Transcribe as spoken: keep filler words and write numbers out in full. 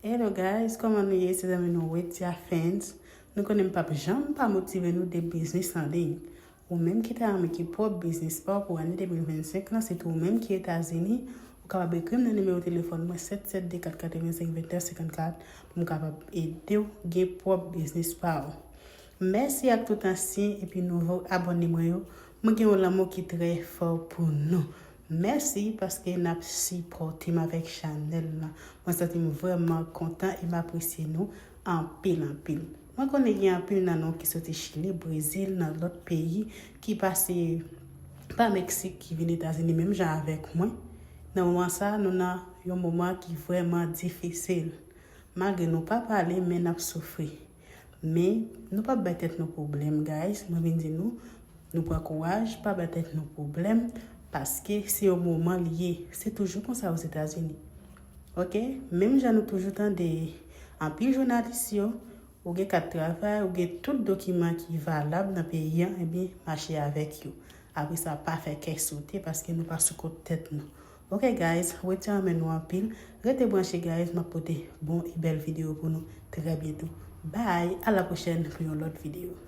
Hello guys, kòman nou ye? Se zanmi nou Wetia Fans. Nou konnen m p ap janm pa motive nou de biznis an liy. Ou menm ki ta renmen gen pwòp biznis pa w pou ane de mil vennsenk lan, sitou ou menm ki Etazini, ou kapab ekri m nan nimewo telefòn mwen sèt sèt de kat katrevensenk vennèf senkannkat pou m kapab ede w gen pwòp biznis pa w. Mèsi ak tout ansyen epi nouvo abòne mwen yo. Mwen gen yon lanmou ki trè fò pou nou. Mèsi paske n ap sipòte m avèk chanèl la. Mwen santi m vrèman kontan e m apresye nou anpil, anpil. Mwen konnen gen anpil nan nou ki soti Chili, Brezil, nan lòt peyi, ki pase pa Meksik, ki vin Etazini menm jan avèk mwen. Nan moman sa, nou nan yon moman ki vrèman difisil. Malgre nou pa pale, men n ap soufri. Men, nou p ap bay tèt nou pwoblèm, guys. Mwen vin di nou, nou pran kouraj, pa bay tèt nou pwoblèm, paske se yon moman li ye. Se toujou konsa Ozetazini. Oke? Menm jan nou toujou tande anpil jounalis yo, ou gen kat travay, ou gen tout dokiman ki valab nan peyi an, ebyen, mache avèk yo. Apre sa, pa fè kè sote paske nou pa sou kont tèt nou. Oke, guys, Wetia renmen nou anpil. Rete branche, guys, m ap pote bon e bèl videyo pou nou trè byento. Bye, a la pwochèn pou yon lòt videyo.